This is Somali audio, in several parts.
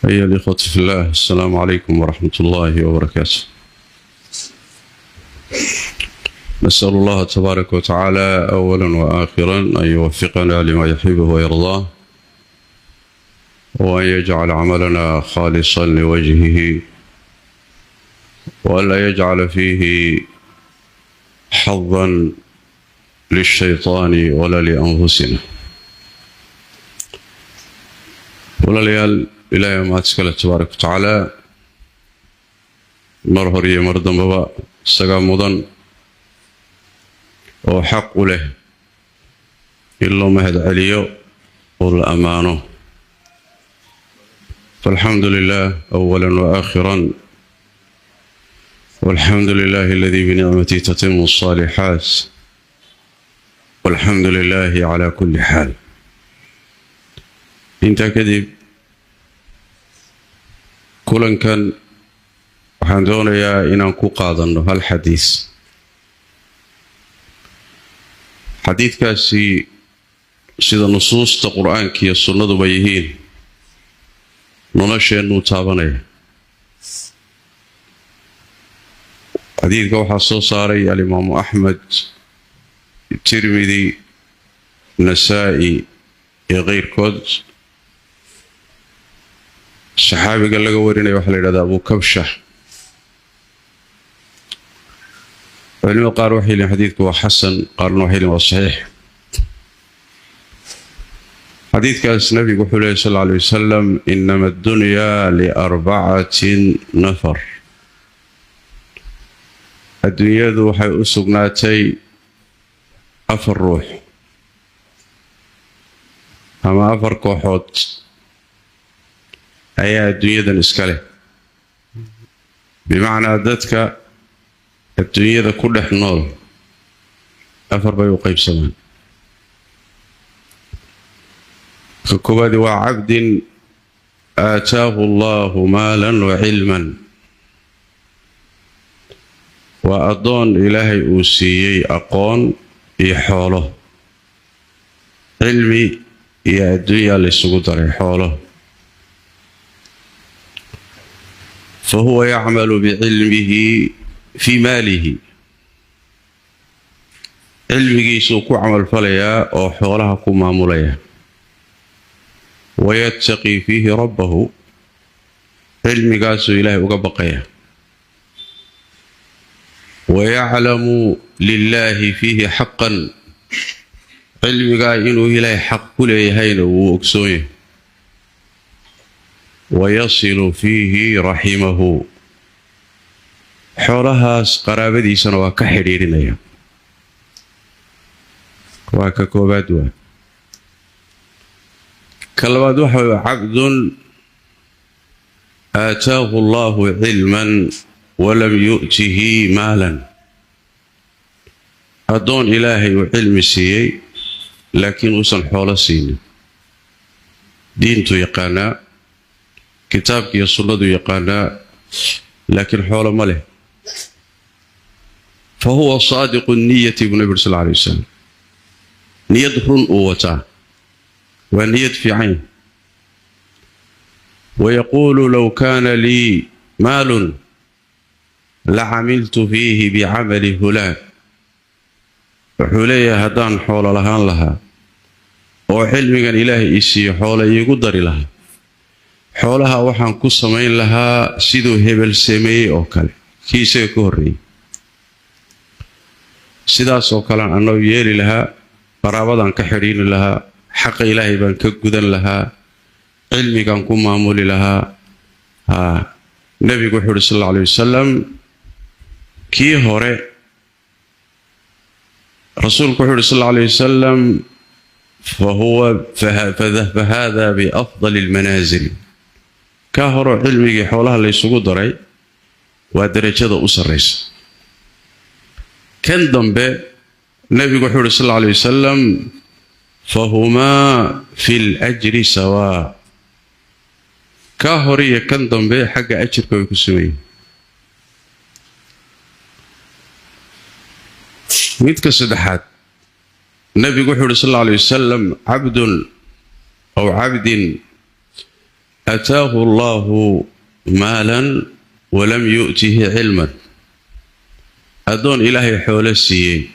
أيها الإخوة في الله، السلام عليكم ورحمة الله وبركاته. نسأل الله تبارك وتعالى أولا وآخرا أن يوفقنا لما يحبه ويرضاه، وأن يجعل عملنا خالصا لوجهه، وألا يجعل فيه حظا للشيطان ولا لأنفسنا. Walaalayaal, Ilaahay mahad iskale tabaaraka wa tacaala, mar hor iyo mar dambaba isagaa mudan oo xaq u leh in loo mahad celiyo oo la ammaano. Falxamdu lilah awala waakhiran, walxamdu lilahi aladii binicmatihi tatimu alsaalixaat, walxamdu lilahi cala kulli xaal. Intaa kadib, kulankan waxaan doonayaa inaan ku qaadanno hal xadiis. Xadiidkaasi, sida nusuusta Qur-aanka iyo sunnaduba yihiin, nolosheennuu taabanaya. Xadiidka waxaa soo saaray alimaamu Axmed, Tirmidi, Nasaa-i iyo keyrkood. Saxaabiga laga warinaya waxaa la yidhahdaa Abu Kabsha. Culimada qaar waxay lihin xadiidku waa xasan, qaarna waxay lihin waa saxiix. Xadiidkaas nabigu wuxuu lehy sal alla alay wasalam: inama addunyaa liarbacatin nafar. Adduunyadu waxay u sugnaatay afar ruux ama afar kooxood ayaa adduunyadan iska leh. Bimacnaa, dadka adduunyada ku dhex nool afar bay u qaybsamaan. Ka koowaadi waa cabdin aataahu allahu maalan wa cilman, waa addoon Ilaahay uu siiyey aqoon iyo xoolo, cilmi iyo adduunyaa laysugu daray, xoolo. Fa huwa yacmalu bicilmihi fii maalihi, cilmigiisuu ku camalfalayaa oo xoolaha ku maamulaya. Wayattaqii fiihi rabbahu, cilmigaasuu Ilaahay uga baqaya. Wayaclamu lilaahi fiihi xaqan, cilmigaa inuu Ilaahay xaq ku leeyahayna wuu ogsoon yahay. Wayasilu fiihi raximahu, xoolahaas qaraabadiisana waa ka xidhiidhinaya. Waa ka koobaad. Waa ka labaad, waxa way cabdun aataahu allahu cilman walam yu'tihi maalan, addoon Ilaahay uu cilmi siiyey laakiin uusan xoolo siinin. Diintuu yaqaanaa, kitaabka iyo sunnaduu yaqaanaa, laakiin xoolo ma leh. Fa huwa saadiqu niyati, buu nabi uri sal alay wasalam, niyad run uu wataa, waa niyad fiican. Wayaquulu low kaana lii maalun la camiltu fiihi bicamali fulaan, wuxuu leeyahay haddaan xoolo lahaan lahaa oo cilmigan Ilaahay ii siiyo xoolo iigu dari lahaa, xoolaha waxaan ku samayn lahaa siduu hebel sameeyey oo kale, kii isaga ka horreeyey, sidaas oo kalean annoo yeeli lahaa, qaraabadaan ka xidhiini lahaa, xaqa Ilaahay baan ka gudan lahaa, cilmigaan ku maamuli lahaa. Haa, nebigu wuxuu uhi sal alla alay wasalam, kii hore rasuulku wuxuu uhi sal alla alay wasalam: fahuwa fahada biafdali almanaasil. Ka horoo cilmigii xoolaha laysugu daray waa derajada u sarraysa. Kan dambe nebigu wuxuu uhi sal alla alay wasalam: fahumaa fi ljri sawaa. Kaa hore iyo kan dambe xagga ajirka way ku sugan yihiin. Midka saddexaad, nebigu wuxuu uhi sal alla alay wasalam: cabdun aw cabdin Ataahu Allahu maalan walam yu'tihi cilman. Addoon Ilaahay xoolo siiyey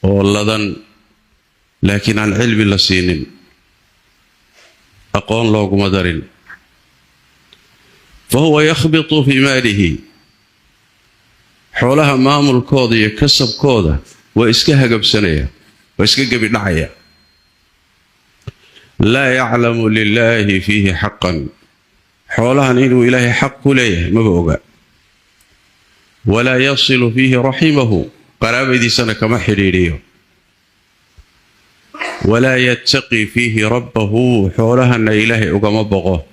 oo ladan, laakiin aan cilmi la siinin, aqoon looguma darin. Fa huwa yakhbitu fii maalihi, xoolaha maamulkooda iyo kasabkooda waa iska hagabsanaya, waa iska gebi dhacaya. Laa yaclamu lilaahi fiihi xaqan, xoolahan inuu Ilaahay xaq ku leeyahay maba oga. Walaa yasilu fiihi raximahu, qaraabadiisana kama xidhiidhiyo. Walaa yattaqi fiihi rabbahu, xoolahana Ilaahay ugama boqo.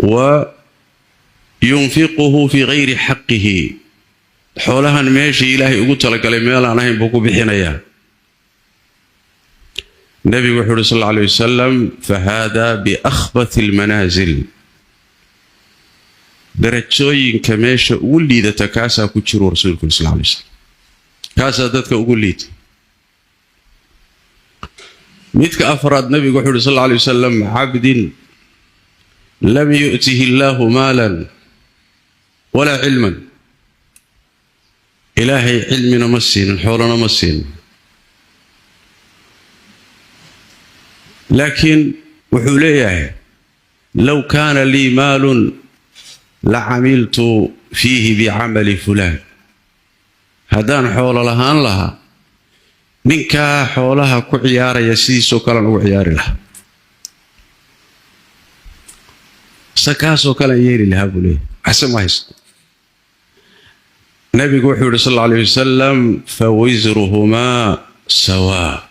Wa yunfiquhu fii gayri xaqihi, xoolahan meeshii Ilaahay ugu talagalay meelaan ahayn buu ku bixinayaa. Nebigu wuxuu uhi sal alla alay wasalam: fa haada biakhbathi almanaasil, darajooyinka meesha ugu liidata kaasaa ku jiru rasuulku sal alay slam, kaasaa dadka ugu liita. Midka afraad, nebigu wuxuu uhi sal alla alay wasalam: cabdin lam yu'tihi illaahu maalan walaa cilman, Ilaahay cilmina ma siinin, xoolana ma siinin, laakiin wuxuu leeyahay: low kaana lii maalun la camiltu fiihi bicamali fulaan, haddaan xoolo lahaan lahaa ninkaa xoolaha ku ciyaaraya sidiisoo kalean ugu ciyaari lahaa, sakaasoo kalean yeeli lahaa buu leeyahay, waxse ma haysto. Nabigu wuxuu yihi sal alla alayh wasalam: fa wisruhumaa sawaa,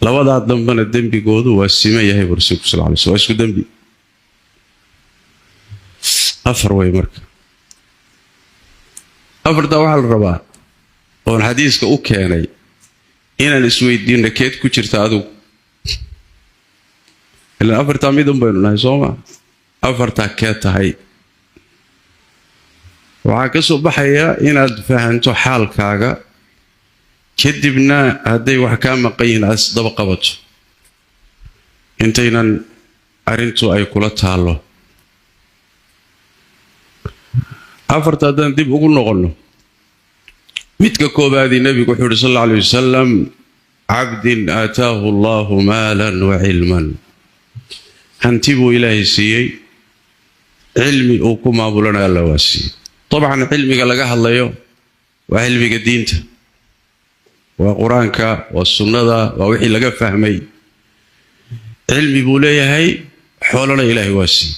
labadaa dambena dembigoodu waa siman yahay buu rasuulku sal lay sl, waa isku dembi. Afar way marka. Afartaa waxaa la rabaa oon xadiiska u keenay inaan isweydiinno: keed ku jirta adigu? Ilaan afartaa midun baynu nahay, soo ma? Afartaa kee tahay? Waxaa ka soo baxaya inaad fahanto xaalkaaga, kadibna hadday wax kaa maqan yihiin aad isdaba qabato intaynan arrintu ay kula taallo. Afarta haddaan dib ugu noqonno, midka koobaadii nebigu wuxuu uhi sal alla alay wasalam: cabdin aataahu allahu maalan wa cilman, hanti buu Ilaahay siiyey, cilmi uu ku maamulana Alla waa siiyey. Dabcan cilmiga laga hadlayo waa cilmiga diinta, waa Qur-aanka, waa sunnada, waa wixii laga fahmay. Cilmi buu leeyahay, xoolana Ilaahay waa siiyey.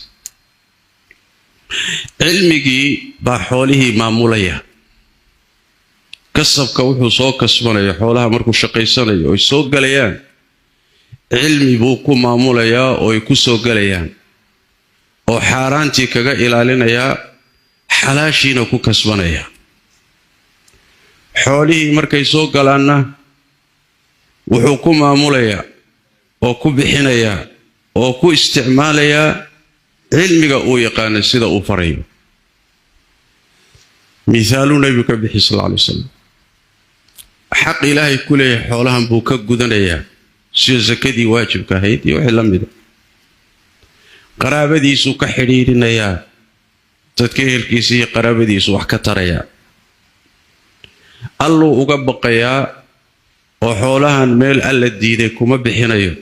Cilmigii baa xoolihii maamulaya. Kasabka wuxuu soo kasbanaya xoolaha markuu shaqaysanayo oy soo galayaan, cilmi buu ku maamulayaa oo ay ku soo galayaan, oo xaaraantii kaga ilaalinayaa, xalaashiina ku kasbanaya. Xoolihii markay soo galaanna wuxuu ku maamulayaa oo ku bixinayaa oo ku isticmaalayaa cilmiga uu yaqaano sida uu farayo. Mithaaluu nebigu ka bixi sal alla alay wasalam: xaq Ilaahay ku leeyahay xoolahan buu ka gudanayaa, sida sakadii waajibka ahayd iyo wixii la mida. Qaraabadiisuu ka xidhiidhinayaa, dadka ehelkiisa iyo qaraabadiisu wax ka tarayaa. Alluu uga baqayaa oo xoolahan meel Alla diiday kuma bixinayo,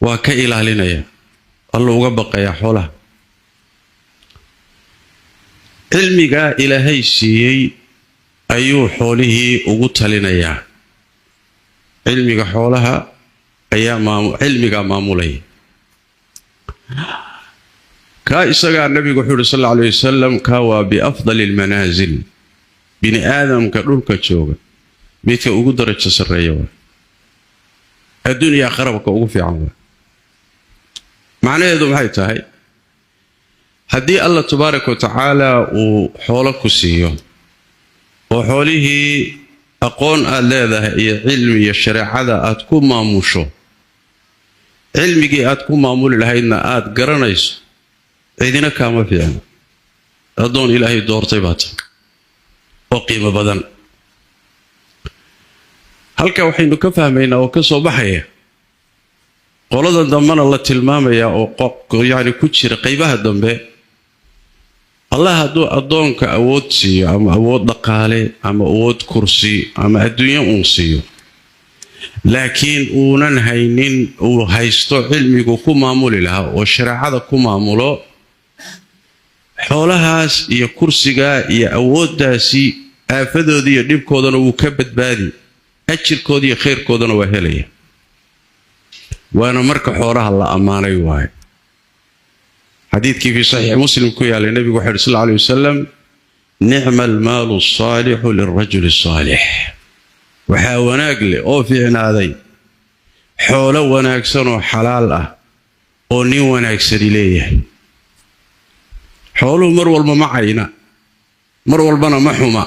waa ka ilaalinaya, alluu uga baqayaa xoolaha. Cilmigaa Ilaahay siiyey ayuu xoolihii ugu talinayaa. Cilmiga xoolaha ayaa cilmigaa maamulaya. Kaa isagaa nabigu wuxuu uhi sal alla alay wasalam: kaa waa biafdali almanaasil, bini aadamka dhulka jooga midka ugu darajo sarreeya waa, adduunyaa qarabka ugu fiican waa. Macnaheedu maxay tahay? Haddii Allah tabaaraka wa tacaala uu xoolo ku siiyo oo xoolihii aqoon aad leedahay iyo cilmi iyo shareecada aad ku maamusho, cilmigii aad ku maamuli lahaydna aad garanayso, cidina kaama fiicno, addoon Ilaahay doortay baa tahay oo qiimo badan. Halka waxaynu ka fahmaynaa oo ka soo baxaya qolada dambena la tilmaamayaa oo yacni ku jira qaybaha dambe, Allah hadduu addoonka awood siiyo, ama awood dhaqaale ama awood kursi ama adduunyo uun siiyo, laakiin uunan haynin uu haysto cilmigu ku maamuli lahaa oo shareecada ku maamulo, xoolahaas iyo kursigaa iyo awooddaasi aafadooda iyo dhibkoodana wuu ka badbaadi, ajirkooda iyo khayrkoodana waa helaya. Waana marka xoolaha la ammaanay waaye. Xadiidkii fii Saxiix Muslim ku yaalay, nebigu wuxuu yidhi sal alay wasalam: "Nicma almaalu asaalixu lilrajuli asaalix." Waxaa wanaag leh oo fiicnaaday xoolo wanaagsan oo xalaal ah oo nin wanaagsani leeyahay. Xooluhu mar walba ma cayna, mar walbana ma xuma.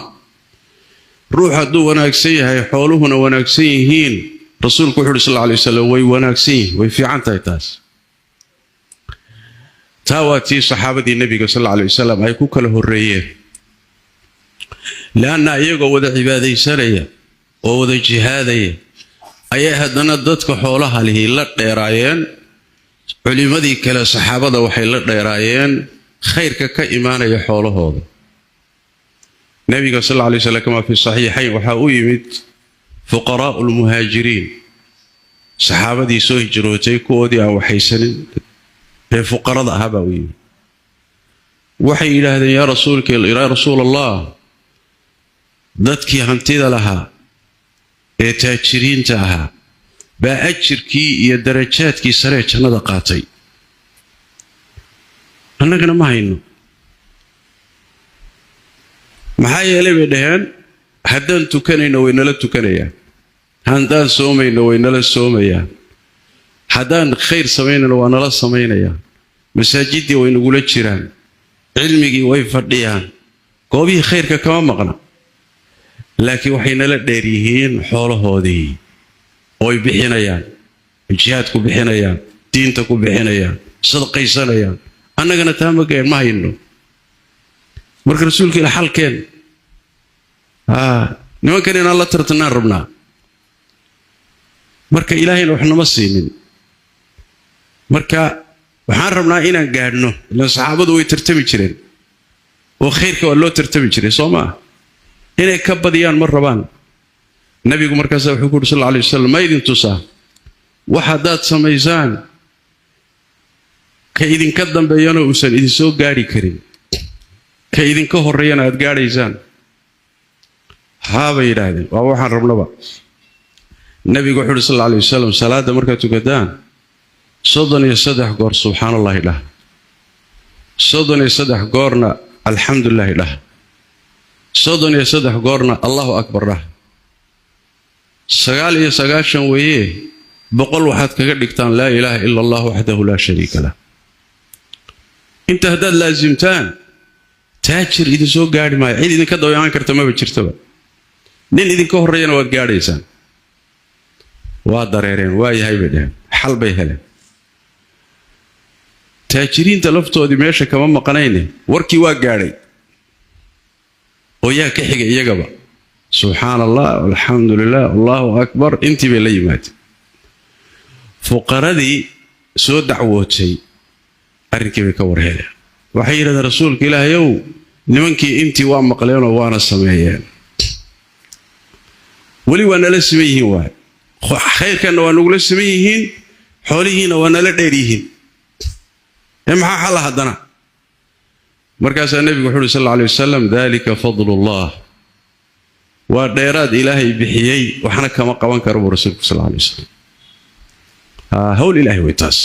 Ruux hadduu wanaagsan yahay, xooluhuna wanaagsan yihiin, rasuulku wuxu uhi sal alay wasalam, way wanaagsan yihiin, way fiican tahay taas. Taa waa tii saxaabadii nebiga sal alay wasalam ay ku kala horreeyeen, leanna iyagoo wada cibaadaysanaya oo wada jihaadaya ayay haddana dadka xoolaha lihi la dheeraayeen culimmadii kale. Saxaabada waxay la dheeraayeen khayrka ka imaanaya xoolahooda. Nebiga sal alay slam, kamaa fi saxiixayn, waxaa u yimid fuqaraa'u lmuhaajiriin, saxaabadii soo hijrootay kuwoodii aan waxaysanin ee fuqarada ahaa baa u yimid. Waxay yidhaahdeen: Yaa rasuul Allah, dadkii hantida lahaa ee taajiriinta ahaa baa ajirkii iyo darajaadkii saree jannada qaatay, annagana ma hayno. Maxaa yeelay, bay dhaheen, haddaan tukanayno way nala tukanayaan, haddaan soomayno way nala soomayaan, haddaan khayr samaynayno waa nala samaynayaan, masaajiddii way nagula jiraan, cilmigii way fadhiyaan, goobihii khayrka kama maqna, laakiin waxay nala dheer yihiin xoolahoodii ooy bixinayaan, jihaad ku bixinayaan, diinta ku bixinayaan, sadaqaysanayaan. Annagana taa ma hayno. Marka rasuulka ila xalkeen, nimankan inaan la tartanaan rabnaa, marka ilaahayna wax nama siinin, marka waxaan rabnaa inaan gaadhno. Ilaan saxaabadu way tartami jireen oo khayrka waa loo tartami jiray, soo maa? Inay ka badiyaan ma rabaan. Nabigu markaasa wuxuu ku yuri sal alay wasalam: "Ma idin tusaa wax haddaad samaysaan ka idinka dambeeyana uusan idinsoo gaadhi karin, ka idinka horreeyana aad gaadhaysaan?" Haa, bay yidhaahdeen, waa waxaan rabnaba. Nabigu wuxuu uhi sal alay wasalam: "Salaadda markaad tukataan, 33 goor subxaan allahi dhah, 33 goorna alxamdulilaahi dhah, 33 goorna allahu akbar dhah. 99 weeye, 100 waxaad kaga dhigtaan laa ilaaha ila allah waxdahu laa shariika lah. Inta haddaad laasimtaan, taajir idinsoo gaadhi maayo, cid idinka daba imaan karta maba jirtaba, nin idinka horreeyana waad gaadhaysaan." Waa dareereen. Waa yahay, bay dheheen, xal bay heleen. Taajiriinta laftoodii meesha kama maqnayne, warkii waa gaadhay oo yaa ka xigay iyagaba. Subxaana allah, alxamdu lilah, allahu akbar, intii bay la yimaadeen. Fuqaradii soo dacwootay arrinkii bay ka warheleen. Waxay yidhahdeen: "Rasuulka ilaahayow, nimankii intii waa maqleenoo waana sameeyeen, weli waa nala siman yihiin, waay khayrkanna waa nagula siman yihiin, xoolihiina waa nala dheer yihiin, ee maxaa xalla haddana?" Markaasaa nebigu wuxu uhi sal alla alay wasalam: "Dalika fadlullah, waa dheeraad ilaahay bixiyey, waxna kama qaban karo," buu rasuulku sal alay wasalam. Hawl ilaahay way taas.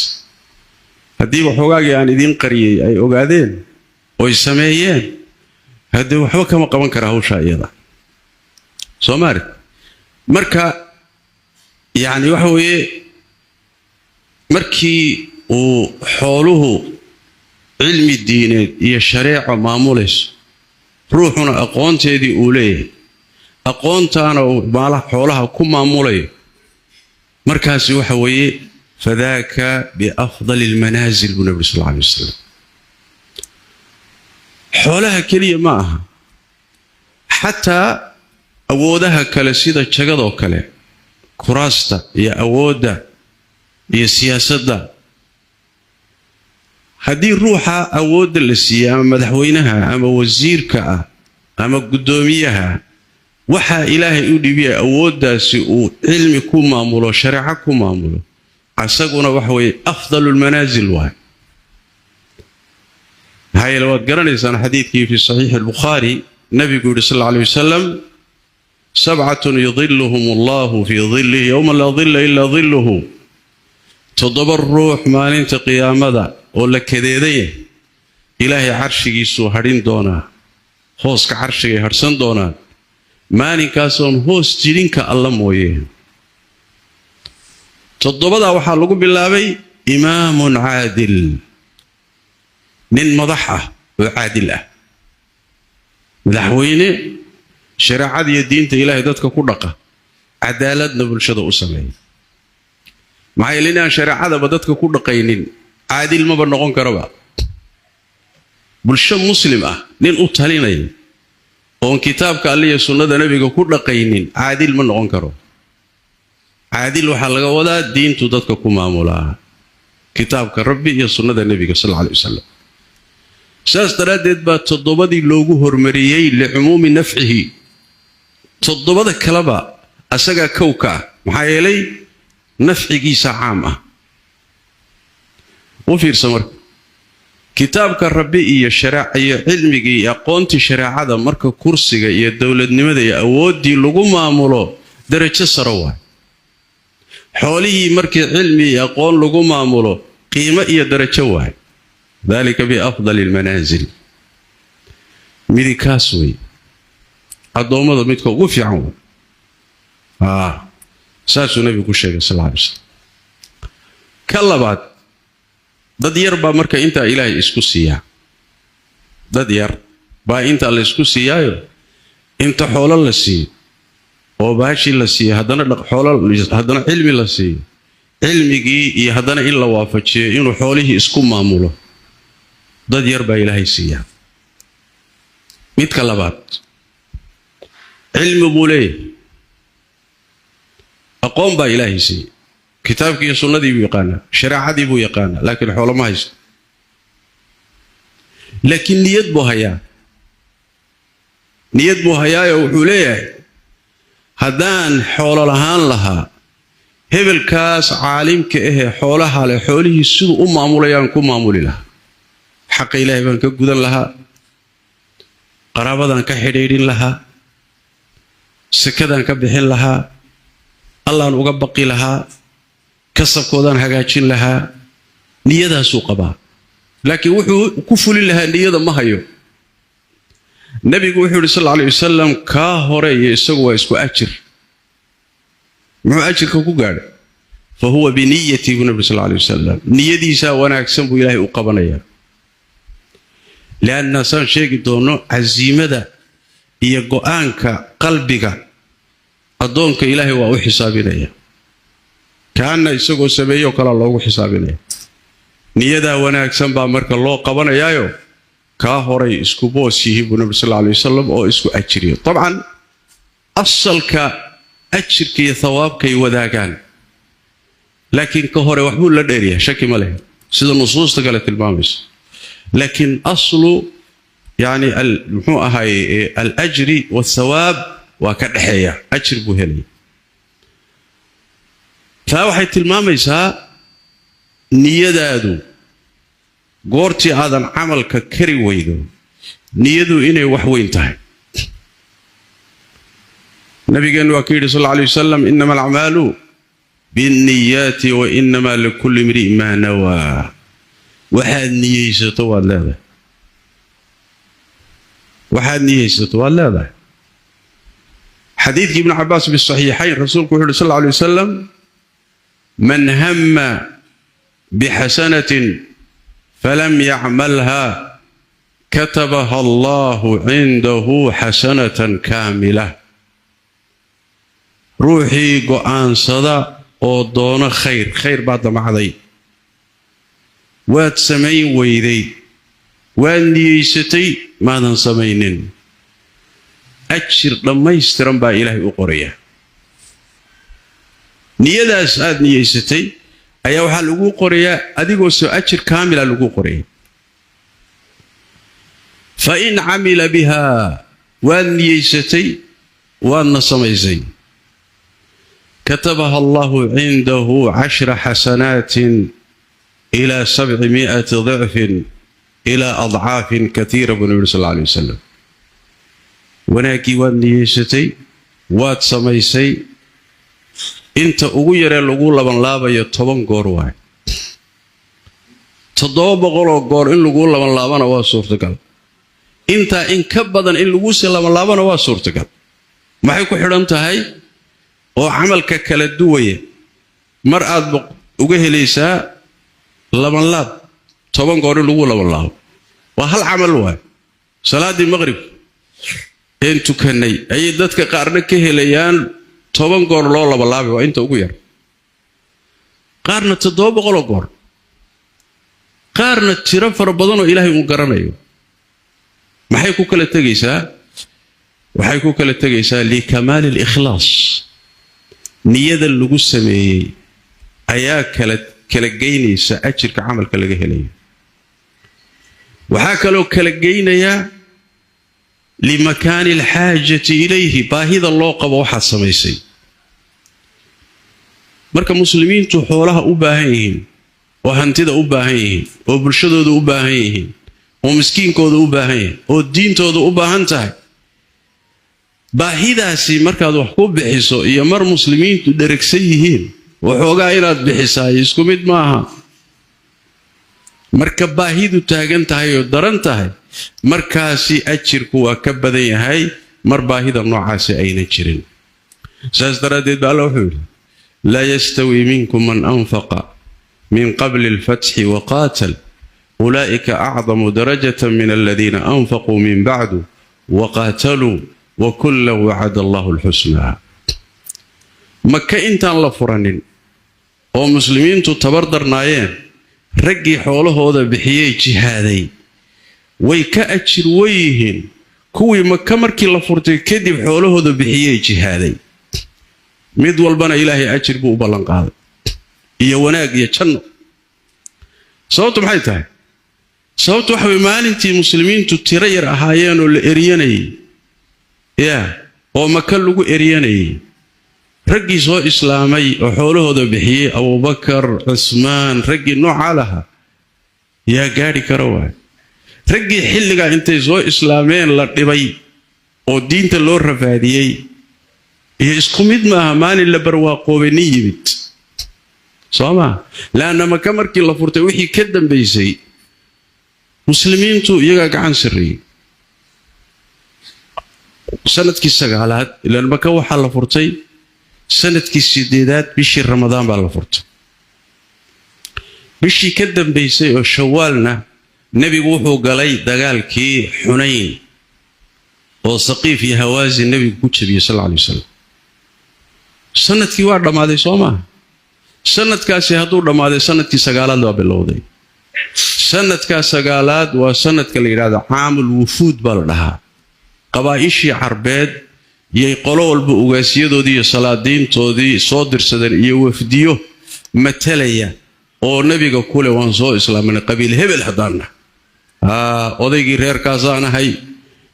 Haddii waxoogaagii aan idiin qariyey ay ogaadeen oy sameeyeen, haddee waxba kama qaban kara hawshaa iyada, soo maari? Marka yacni waxa weeye, markii uu xooluhu cilmi diineed iyo shareeco maamulayso, ruuxuna aqoonteedii uu leeyahay, aqoontaana uu maalaha xoolaha ku maamulayo, markaasi waxa weeye fadaaka biafdali almanaasil, buu nabi sal alla alay wasalam. Xoolaha keliya ma aha, xataa awoodaha kale sida jagadoo kale. Kuraasta iyo awoodda iyo siyaasadda, haddii ruuxa awoodda la siiyey, ama madaxweynaha ama wasiirka ah ama guddoomiyaha, waxaa Ilaahay u dhibiyay awooddaasi uu cilmi ku maamulo, shareeco ku maamulo, asaguna waxa weeye afdalu lmanaasil waay. Maxaa yeele, waad garanaysaan xadiidkii fi saxiixi Albukhaari, nabigu yidhi sal alla alay wasalam: "Sabcatun yudiluhum Allahu fii dillihi yowma laa dilla ilaa dilluhu." 7 ruux maalinta qiyaamada oo la kadeedan yahay, Ilaahay carshigiisuu hadhin doonaa, hooska carshigay hadhsan doonaan maalinkaasoon hoos jidhinka alla mooye. Toddobadaa waxaa lagu bilaabay imaamun caadil, nin madax ah oo caadil ah, madaxweyne shareecada iyo diinta Ilaahay dadka ku dhaqa, cadaaladna bulshada u sameeya. Maxaa yeele, inaan shareecadaba dadka ku dhaqaynin caadil maba noqon karaba. Bulsho Muslim ah nin u talinaya oon kitaabka Alle iyo sunnada Nebiga ku dhaqaynin caadil ma noqon karo. Caadil waxaa laga wadaa diintu dadka ku maamulaa, kitaabka Rabbi iyo sunnada Nebiga sal alla alay wasalam. Saas daraaddeed baa toddobadii loogu hormariyey licumuumi nafcihi. Toddobada kaleba asagaa kowka ah, maxaa yeelay nafcigiisa caam ah. U fiirsa marka, kitaabka Rabbi iyo iyo cilmigii iyo aqoontii shareecada marka kursiga iyo dowladnimada iyo awooddii lagu maamulo, darajo saro waay. Xoolihii markii cilmi iyo aqoon lagu maamulo, qiimo iyo darajo waay. Dalika biafdali almanaasil. Midikaas wey addoommada midka ugu fiican wey. Saasuu Nebigu ku sheegay sal alla alay slam. Ka labaad, dad yar baa marka intaa Ilaahay isku siiyaa. Dad yar baa intaa la isku siiyaayo, inta xoolo la siiyo oo baashii la siiyo, haddana xoolo, haddana cilmi la siiyo, cilmigii iyo haddana in la waafajiyo inuu xoolihii isku maamulo, dad yar baa Ilaahay siiyaa. Midka labaad, cilmi buu leeyahay, aqoon baa Ilaahay siiyey, kitaabkii iyo sunnadii buu yaqaanaa, shareecadii buu yaqaanaa, laakiin xoolo ma haysto. Laakiin niyad buu hayaa, niyad buu hayaayo. Wuxuu leeyahay: "Haddaan xoolo lahaan lahaa, hebelkaas caalimka ahee xoolaha leh xoolihii siduu u maamulayaan ku maamuli lahaa. Xaqa Ilaahay baan ka gudan lahaa, qaraabadaan ka xidhiidhin lahaa, sakadaan ka bixin lahaa, Allaan uga baqi lahaa, kasabkoodaan hagaajin lahaa." Niyadaasuu qabaa, laakiin wuxuu ku fulin lahaa niyada ma hayo. Nebigu wuxuu yidhi sal alla alay wasalam: "Kaa hore iyo isagu waa isku ajir." Muxuu ajirka ku gaadhay? "Fa huwa biniyati," buu nabi sal alla alay wasalam. Niyadiisaa wanaagsan buu Ilaahay u qabanayaa, lianna saan sheegi doono, casiimada iyo go'aanka qalbiga addoonka Ilaahay waa u xisaabinaya, kaana isagoo sameeyoo kalea loogu xisaabinaya. Niyadaa wanaagsan baa marka loo qabanayaayo. Kaa horay isku boos yihiin buu nabi sal alla alay wasalam, oo isku ajiriyo. Dabcan, asalka ajirka iyo thawaabkay wadaagaan, laakiin ka hore waxbuu la dheeryahay, shaki ma leh, sida nusuusta kale tilmaamayso. Laakiin aslu yani muxuu ahay, alajri waathawaab waa ka dhexeeya, ajir buu helaya. Taa waxay tilmaamaysaa niyadaadu goortii aadan camalka kari weydo, niyadu inay wax weyn tahay. Nabigeennu waa ka yidhi sal alla alay wasalam: "Inama alacmaalu binniyaati wa inamaa likulli imri'in maa nawaa." Waxaad niyeysato waad leedahay, waxaad niyeysato waad leedahay. Xadiidkii Ibnu Cabaas bisaxiixayn, rasuulku wuxu uhi sal alla alay wasalam: "Man hamma bixasanatin falam yacmalha katabaha Allahu cindahu xasanatan kaamila." Ruuxii go'aansada oo doono khayr, khayr baad damacday, waad samayn weyday, waad niyeysatay, maadan samaynin, ajir dhammaystiran baa Ilaahay u qoraya. Niyadaas aad niyeysatay ayaa waxaa lagu qorayaa adigoo soo ajir kaamila lagu qoraya. Fa in camila bihaa, waad niyeysatay, waadna samaysay, katabaha allahu cindahu 10 xasanaatin ilaa 700 dicfin ilaa adcaafin katiira, buu nabi yuri sal alla alay wasalam. Wanaaggii waad niyeysatay, waad samaysay, inta ugu yaree lagu labanlaabayo 10 goor waay. 700-oo goor in laguu labanlaabana waa suurtagal, intaa in ka badan in laguu sii labanlaabana waa suurtagal. Maxay ku xidhan tahay oo camalka kala duwaya? Mar aad uga helaysaa labanlaab, 10 goor in lagu labanlaabo waa hal camal waay. Salaaddii maqrib een tukannay ayay dadka qaarna ka helayaan 10 goor loo labanlaabay, waa inta ugu yar, qaarna 700-oo goor, qaarna tiro fara badanoo Ilaahay uu garanayo. Maxay ku kala tegaysaa? Waxay ku kala tegaysaa likamaali alikhlaas. Niyada lagu sameeyey ayaa kala geynaysa ajirka camalka laga helayo. Waxaa kaloo kala geynayaa limakaani alxaajati ilayhi, baahida loo qabo waxaad samaysay. Marka muslimiintu xoolaha u baahan yihiin, oo hantida u baahan yihiin, oo bulshadooda u baahan yihiin, oo miskiinkooda u baahan yihiin, oo diintooda u baahan tahay, baahidaasi markaad wax ku bixiso iyo mar muslimiintu dheregsan yihiin waxoogaa inaad bixisaay isku mid maaha. Marka baahidu taagan tahay oo daran tahay, markaasi ajirku waa ka badan yahay mar baahida noocaasi aynan jirin. Saas daraaddeed ba Alla wuxuu yidhi: laa yastawii minkum man anfaqa min qabli alfatxi waqaatal ulaa'ika acdamu darajatan min aladiina anfaquu min bacdu waqaataluu wakullan wacada allahu alxusnaa. Maka intaan la furanin oo muslimiintu tabar darnaayeen, raggii xoolahooda bixiyey jihaaday way ka ajir weyihiin kuwii Maka markii la furtay kadib xoolahooda bixiyey jihaaday. Mid walbana Ilaahay ajir buu u ballanqaaday iyo wanaag iyo janno. Sababtu maxay tahay? Sababtu waxa way maalintii muslimiintu tiro yar ahaayeenoo la eryanayay, yaa oo Maka lagu eryanayay, raggii soo islaamay oo xoolahooda bixiyey, Abuubakar, Cusmaan, raggii noocaa lahaa yaa gaadhi kara waay. Raggii xilligaa intay soo islaameen la dhibay oo diinta loo rafaadiyey iyo isku mid maaha maalin la barwaaqoobay nin yimid, soo maa? Laanna Maka markii la furtay wixii ka dambaysay muslimiintu iyagaa gacan sarreeyey. Sanadkii sagaalaad, ilaan Maka waxaa la furtay sanadkii sideedaad, bishii Ramadaan baa la furtay. Bishii ka dambaysay oo Shawaalna nebigu wuxuu galay dagaalkii Xunayn oo Saqiif iyo Hawaasin nebigu ku jabiyey sal alla alay wasalam. Sanadkii waa dhammaaday, soo maaha? Sanadkaasi hadduu dhammaaday, sanadkii sagaalaad waa bilowday. Sanadkaa sagaalaad waa sanadka la yidhahdo caamul wufuud baa la dhahaa. Qabaa'ishii Carbeed yay qolo walba ugaasyadoodii iyo salaadiintoodii soo dirsadeen iyo wafdiyo matalaya oo nebiga kule: "Waan soo islaamanay, qabiil hebel haddaanna, odaygii reerkaasaan ahay,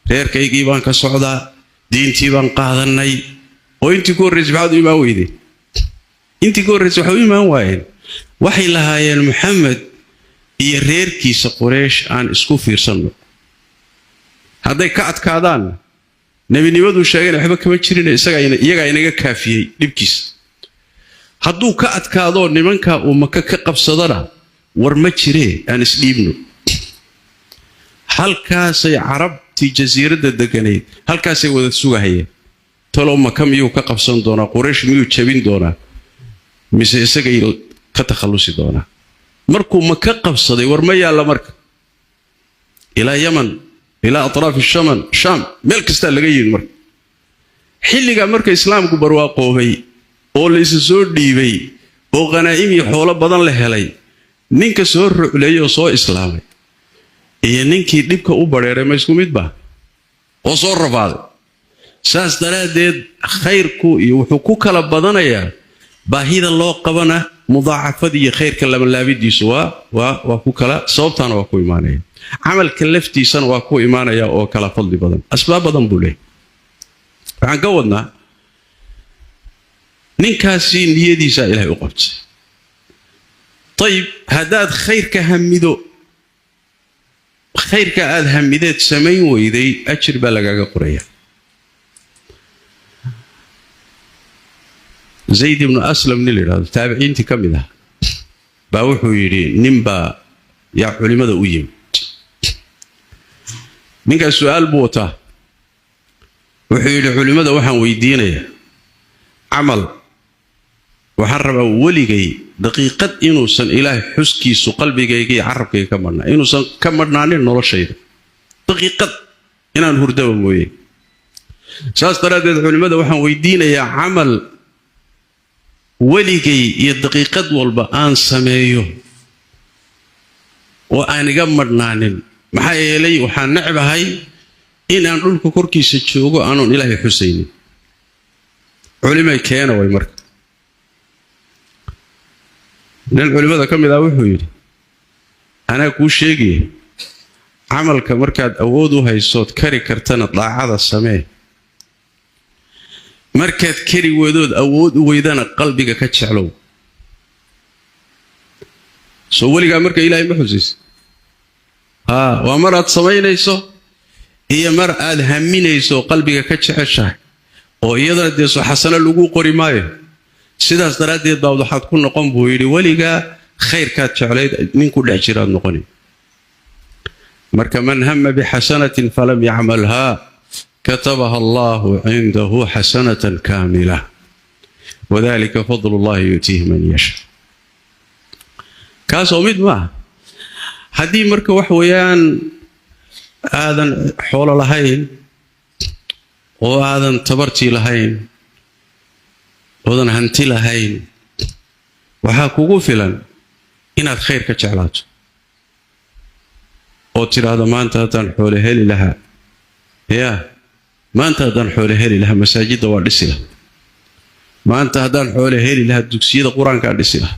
reerkaygii baan ka socdaa, diintii baan qaadannay." Oo intii ku horraysay maxaad u imaan weydeen? Intii ka horraysay waxay u imaan waayeen, waxay lahaayeen: "Maxamed iyo reerkiisa Quraysh aan isku fiirsanno, hadday ka adkaadaanna nebinimaduu sheegayna waxba kama jirin, iyagaa inaga kaafiyey dhibkiisa. Hadduu ka adkaadoo nimankaa uu Maka ka qabsadana, war ma jiree, aan isdhiibno." Halkaasay Carabtii jasiiradda deganayd halkaasay wada sugahayeen: talow Maka miyuu ka qabsan doonaa? Quraysh miyuu jabin doonaa, mise isagay ka takhallusi doonaa? Markuu Maka qabsaday, war ma yaalla marka. Ilaa Yaman, ilaa atraafi shaman Shaam, meel kastaa laga yimid. Marka xilligaa marka islaamku barwaaqoobay oo la isa soo dhiibay oo khanaa'im iyo xoolo badan la helay, ninka soo rucleeyey oo soo islaamay iyo ninkii dhibka u badheeray ma isku mid ba oo soo rafaaday? Saas daraaddeed khayrku iyo wuxuu ku kala badanayaa Baahida loo qabana mudaacafadii iyo khayrka labanlaabidiisu waa ku kala sababtaana waa ku imaanaya. Camalka laftiisana waa ku imaanaya oo kala fadli badan, asbaab badan buu leeyahy. Waxaan ka wadnaa ninkaasi niyadiisaa Ilaahay u qabtay. Ayib, haddaad khayrka hamido, khayrka aada hamideed samayn weyday, ajir baa lagaaga qoraya. Zayd ibnu Aslam nin la yidhahdo, taabiciintii ka mid ah, baa wuxuu yidhi ninbaa yaa culimmada u yimid. Ninkaas su-aal buu wataa. Wuxuu yidhi, culimmada waxaan weydiinayaa camal, waxaan rabaa weligay daqiiqad inuusan Ilaahay xuskiisu qalbigayga iyo carabkayga ka madhnaa, inuusan ka madhnaanin noloshayda daqiiqad, inaan hurdaba mooye. Saas daraaddeed culimmada waxaan weydiinayaa camal weligay iyo daqiiqad walba aan sameeyo oo aan iga madhnaanin, maxaa yeelay waxaan necbahay inaan dhulka korkiisa joogo aanun Ilaahay xusaynin. Culimay keena way. Marka nin culimmada ka mid ah wuxuu yidhi, anaa kuu sheegaya camalka, markaad awood u haysood kari kartana daacada samee, markaad kari weydood awood u weydana qalbiga ka jeclow. Soo weligaa marka Ilaahay ma xusaysa? Haa, waa mar aad samaynayso iyo mar aad haminayso, qalbiga ka jeceshahay, oo iyadana dee soo xasano lagu qori maayo. Sidaas daraaddeed baa waxaad ku noqon, buu yidhi, weligaa khayrkaad jeclayd nin ku dhex jiraad noqoni. Marka man hama bixasanatin falam yacmalhaa katabaha allahu cindahu xasanatan kaamila, wadalika fadlu llahi yu'tiihi man yasha. Kaasoo mid maaha. Haddii marka wax weeyaan aadan xoolo lahayn oo aadan tabartii lahayn oodan hanti lahayn, waxaa kugu filan inaad khayr ka jeclaato oo tidhaahdo, maanta haddaan xoolo heli lahaa, yaa maanta haddaan xoolo heli lahaa masaajidda waa dhisi lahaa, maanta haddaan xoolo heli lahaa dugsiyada qur-aankaa dhisi lahaa,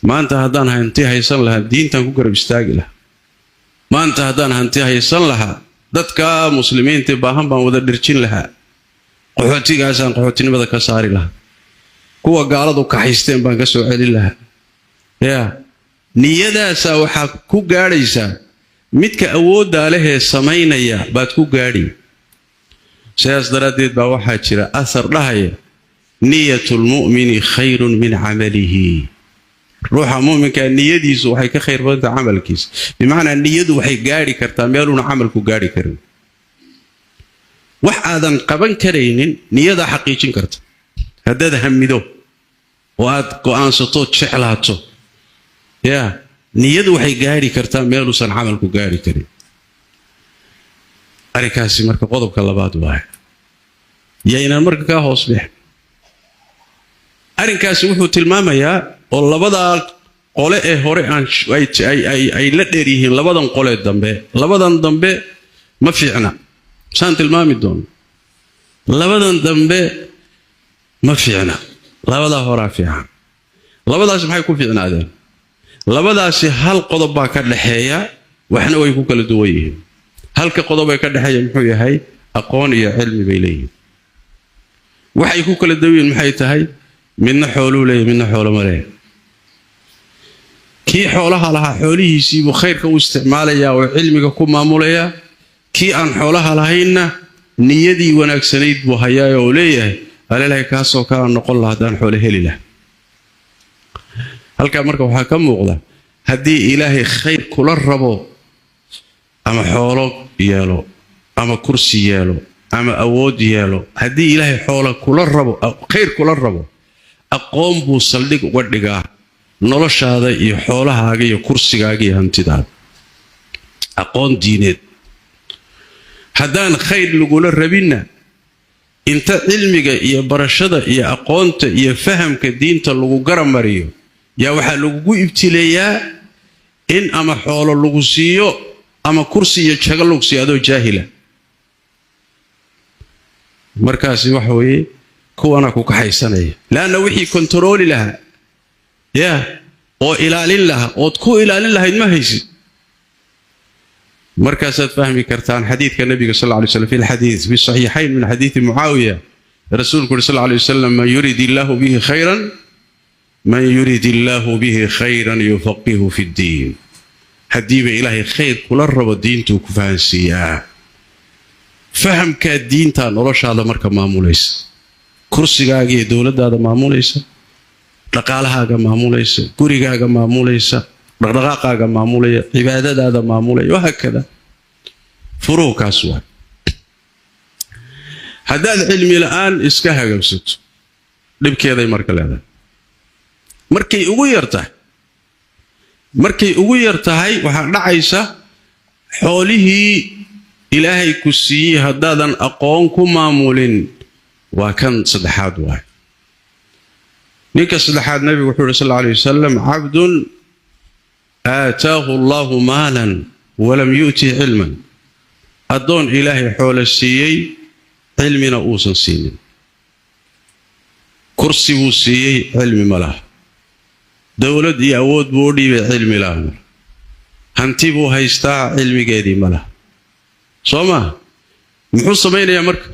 maanta haddaan hanti haysan lahaa diintan ku garab istaagi lahaa, maanta haddaan hanti haysan lahaa dadka muslimiinta baahan baan wada dhirjin lahaa, qaxootigaasaan qaxootinimada ka saari lahaa, kuwa gaaladu kaxaysteen baan ka soo celin lahaa. Yaa niyadaasaa waxaa ku gaadhaysaa midka awooddaa lehee samaynaya baad ku gaadhi. Sidaas daraaddeed baa waxaa jira athar dhahaya, niyatu lmu'mini khayrun min camalihi. Ruuxa mu'minkaa niyadiisu waxay ka khayr badantaha camalkiisa. Bimacnaa niyadu waxay gaadhi kartaa meeluuna camalku gaadhi karin. Wax aadan qaban karaynin niyadaa xaqiijin karta haddaad hamido oo aad go'aansato, jeclaato. Yaa niyadu waxay gaadhi kartaa meeluusan camalku gaadhi karin. Arrinkaasi marka qodobka labaad waaye, yaynaan marka kaa hoos bixin. Arrinkaasi wuxuu tilmaamayaa oo labadaa qole ee hore aan ay la dheer yihiin labadan qolee dambe. Labadan dambe ma fiicna, saan tilmaami doono. Labadan dambe ma fiicna, labadaa horaa fiican. Labadaasi maxay ku fiicnaadeen? Labadaasi hal qodob baa ka dhaxeeya, waxna way ku kala duwan yihiin. Halka qodob ee ka dhexeeya muxuu yahay? Aqoon iyo cilmi bay leeyihiin. Waxay ku kala duwan yihiin maxay tahay? Midna xooluu leeyahy, midna xoolo ma leeyahy. Kii xoolaha lahaa xoolihiisiibuu khayrka u isticmaalayaa oo cilmiga ku maamulayaa. Kii aan xoolaha lahaynna niyadii wanaagsanayd buu hayaa oo leeyahay, alelahay kaasoo kalaa noqon laha haddaan xoolo heli laha. Halkaa marka waxaa ka muuqda, haddii Ilaahay khayr kula rabo, ama xoolo yeelo ama kursi yeelo ama awood yeelo, haddii Ilaahay xoolo kula rabo, khayr kula rabo, aqoon buu saldhig uga dhigaa noloshaada iyo xoolahaaga iyo kursigaaga iyo hantidaada, aqoon diineed. Haddaan khayr lagula rabinna, inta cilmiga iyo barashada iyo aqoonta iyo fahamka diinta lagu garamariyo, yaa waxaa lagugu ibtileeyaa in ama xoolo lagu siiyo ama kursi iyo jago lagu siiyo adoo jaahila. Markaasi waxa weeye Kuwana ku kaxaysanaya, leanna wixii kontarooli lahaa yaa oo ilaalin lahaa ood ku ilaalin lahayd ma haysid. Markaasaad fahmi kartaan xadiidka nabiga sal lla alay slam fi lxadiid fi saxiixayn min xadiidi Mucaawiya, rasuulku uri sal lla alay wasalam: "Man yurid illaahu bihi khayran, man yurid illaahu bihi khayran yufaqihu fi ddiin." Haddiiba Ilaahay khayr kula rabo, diintuu ku fahansiiyaa. Fahamkaa diintaa noloshaada marka maamulaysa, kursigaaga iyo dowladdaada maamulaysa, dhaqaalahaaga maamulaysa, gurigaaga maamulaysa, dhaqdhaqaaqaaga maamulaya, cibaadadaada maamulaya, wahaakada. Furuhu kaas waay. Haddaad cilmi la'aan iska hagabsato, dhibkeeday marka leedahay. Markay ugu yar tahay, waxaa dhacaysa xoolihii Ilaahay ku siiyey haddaadan aqoon ku maamulin. Waa kan saddexaad waay. Ninka saddexaad, nabigu wuxuu yidhi sal alla alay wasalam: "Cabdun aataahu Allahu maalan walam yu'ti cilman." Addoon Ilaahay xoolo siiyey, cilmina uusan siinin. Kursi buu siiyey, cilmi ma laha. Dowlad iyo awood buu u dhiibay, cilmi laha. Hanti buu haystaa, cilmigeedii ma laha. Soo maa? Muxuu samaynayaa marka?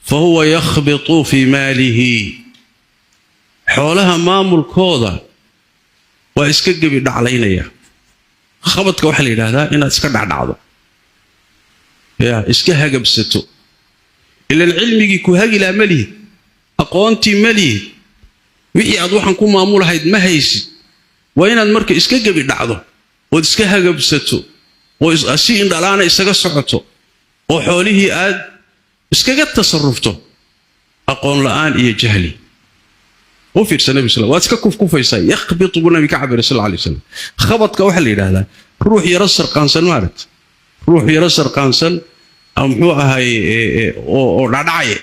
"Fa huwa yakhbitu fii maalihi." Xoolaha maamulkooda waa iska gebi dhaclaynaya. Khabadka waxaa la yidhaahdaa inaad iska dhacdhacdo, ya iska hagabsato. Ilan cilmigii ku hagilaa ma lihid, aqoontii ma lihid, wixii aad waxaan ku maamulahayd ma haysid. Waa inaad marka iska gebi dhacdo ood iska hagabsato oo si indhalaana isaga socoto oo xoolihii aad iskaga tasarufto, aqoon la'aan iyo jahli. U fiirsa nabi sal, waad iska kufkufaysaa. "Yakhbitu" buu nabi ka cabiray sal alay wasalam. Khabadka waxaa la yidhaahdaa ruux yaro sarqaansan, maaragta, ruux yaro sarqaansan ama muxuu ahay oo dhacdhacaya,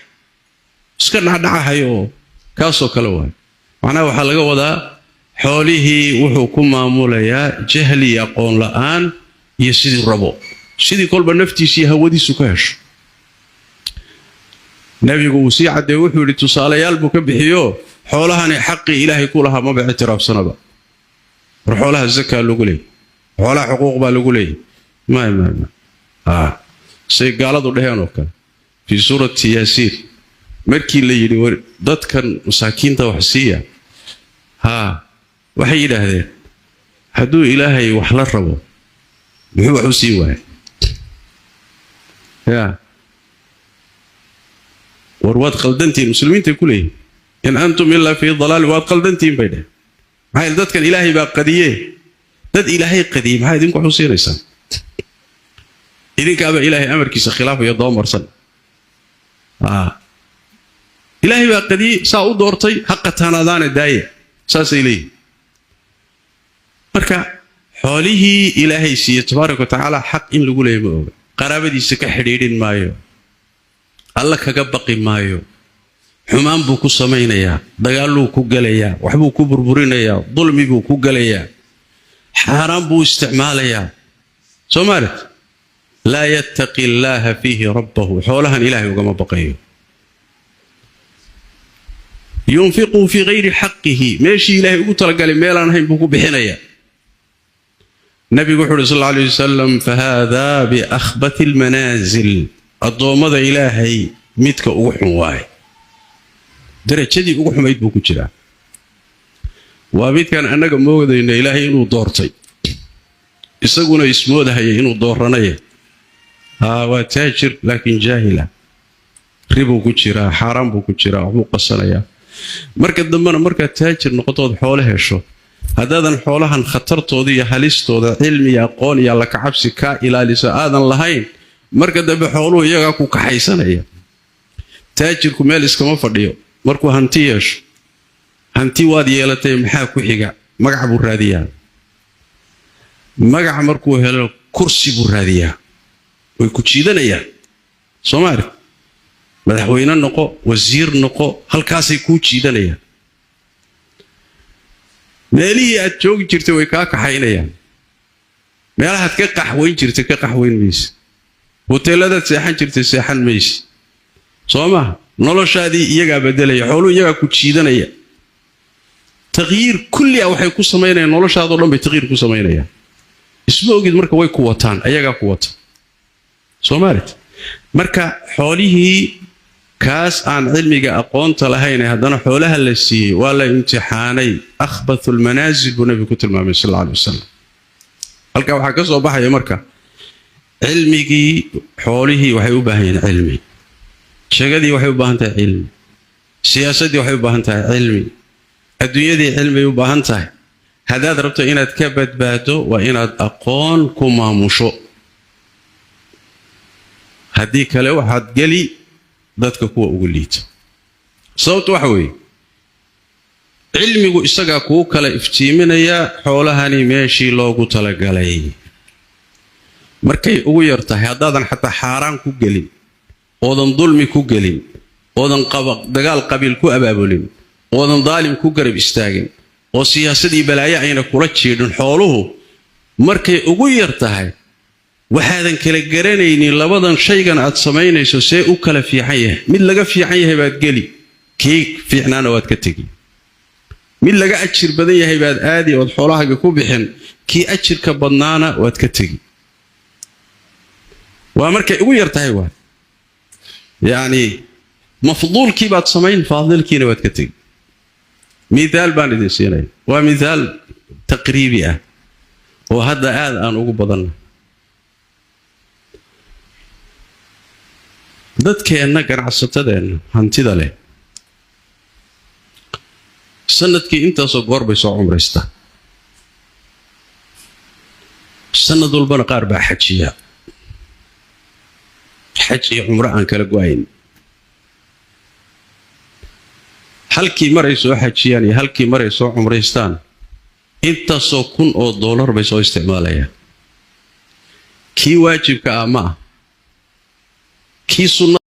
iska dhacdhacahay oo kaasoo kale waay. Macnaha waxaa laga wadaa xoolihii wuxuu ku maamulayaa jahli iyo aqoon la'aan iyo sidii rabo, sidii kolba naftiisa iyo hawadiisu ka hesho. Nabigu uu sii caddeey, wuxuu yidhi, tusaalayaal buu ka bixiyo: xoolahani xaqii Ilaahay ku lahaa maba ictiraafsanaba. War xoolaha zakaa lagu leeyay, xoolaha xuquuq baa lagu leeyay. May, may, may, say gaaladu dheheen oo kale fii suurati Yaasiin, markii la yidhi: "War dadkan masaakiinta wax siiya," haa, waxay yidhaahdeen: "Hadduu Ilaahay wax la rabo, muxuu wax u siin waaya?" Ya war, waad qaldantihiin, muslimiintay ku leeyihin. "In antum ilaa fii dalaal," waad qaldantihiin bay dheheen. Maxaa yeele dadkan Ilaahay baa qadiyee. Dad Ilaahay qadiyey maxaa idinku wax u siinaysaan? Idinkaaba Ilaahay amarkiisa khilaafayo dabamarsan. Ilaahay baa qadiyey, saa u doortay, ha qataanaadaana daaye, saasay leeyihin. Marka xoolihii Ilaahay siiye tabaaraka wa tacaala xaq in lagu leeya ma oga. Qaraabadiisa ka xidhiidhin maayo, Alla kaga baqi maayo, xumaan buu ku samaynayaa, dagaaluu ku gelayaa, waxbuu ku burburinayaa, dulmi buu ku gelayaa, xaaraan buu isticmaalayaa. Soo maalit? "Laa yattaqi illaaha fiihi rabbahu." Xoolahan Ilaahay ugama baqayo. "Yunfiqu fii hayri xaqihi." Meeshii Ilaahay ugu talagalay meelaan ahayn buu ku bixinayaa. Nabigu wuxu uhi sal alla alay wasalam: "Fahaadaa biakhbati almanaasil." Addoommada Ilaahay midka ugu xun waaye, darajadii ugu xumayd buu ku jiraa. Waa midkaan annaga moodayno Ilaahay inuu doortay, isaguna ismoodahaya inuu dooranaya. Haa, waa taajir laakiin jaahila. Ribuu ku jiraa, xaaraan buu ku jiraa, waxbuu qasanayaa. Marka dambena markaad taajir noqotood xoolo hesho, haddaadan xoolahan khatartooda iyo halistooda cilmi iyo aqoon iyo alla kacabsi kaa ilaaliso aadan lahayn, marka dambe xooluhu iyagaa ku kaxaysanaya. Taajirku meel iskama fadhiyo markuu hanti yeesho. Hanti waad yeelatay, maxaa ku xiga? Magac buu raadiyaa. Magaca markuu helo, kursi buu raadiyaa. Way ku jiidanayaan, soo ma arag? Madaxweyne noqo, wasiir noqo, halkaasay kuu jiidanayaan. Meelihii aad joogi jirtay way kaa kaxaynayaan. Meelahaad ka qaxwayn jirtay ka qaxwayn mayse. Hoteeladaad seexan jirtay seexan mayse. Soo maha? Noloshaadii iyagaa bedelaya, xooluhu iyagaa ku jiidanaya. Taqyiir kulli ah waxay ku samaynayaan noloshaadoo dhan bay taqyiir ku samaynayaan. Isma ogid marka, way ku wataan, ayagaa ku wata. Soomaalit marka xoolihii kaas aan cilmiga aqoonta lahayn haddana xoolaha la siiyey, waa la imtixaanay. أخبث المنازل buu nabigu ku tilmaamay sal alla alay wasalam. Halkaa waxaa ka soo baxaya marka cilmigii, xoolihii waxay u baahan yihiin cilmi, sheegadii waxay u baahan tahay cilmi, siyaasaddii waxay u baahan tahay cilmi, adduunyadii cilmibay u baahan tahay. Haddaad rabto inaad ka badbaado, waa inaad aqoon ku maamusho. Haddii kale waxaad geli dadka kuwa ugu liita. Sababtu waxa weeye, cilmigu isagaa kuu kala iftiiminaya xoolahani meeshii loogu talagalay. Markay ugu yar tahay, haddaadan xataa xaaraan ku gelin, oodan dulmi ku gelin, oodan dagaal qabiil ku abaabulin, oodan daalim ku garab istaagin, oo siyaasadii balaayo ayna kula jiidhin xooluhu, markay ugu yar tahay waxaadan kala garanaynin labadan shaygan aad samaynayso see u kala fiican yahay. Mid laga fiican yahay baad geli, kii fiicnaana waad ka tegi. Mid laga ajir badan yahay baad aadi ood xoolahaaga ku bixin, kii ajirka badnaana waad ka tegi. Waa markay ugu yar tahay. Waa yacni mafduulkii baad samayn, faadilkiina waad ka tegi. Mithaal baan idin siinaya, waa mithaal taqriibi ah oo hadda aad aan ugu badanna. Dadkeenna ganacsatadeenna hantida leh sanadkii intaasoo goor bay soo cumraystaa, sanad walbana qaar baa xajiya, xaj iyo cumro aan kala go-ayn. Halkii maray soo xajiyaan iyo halkii maray soo cumraystaan intaasoo kun oo doolar bay soo isticmaalayaan. Kii waajibka ah ma ah, kii sunna.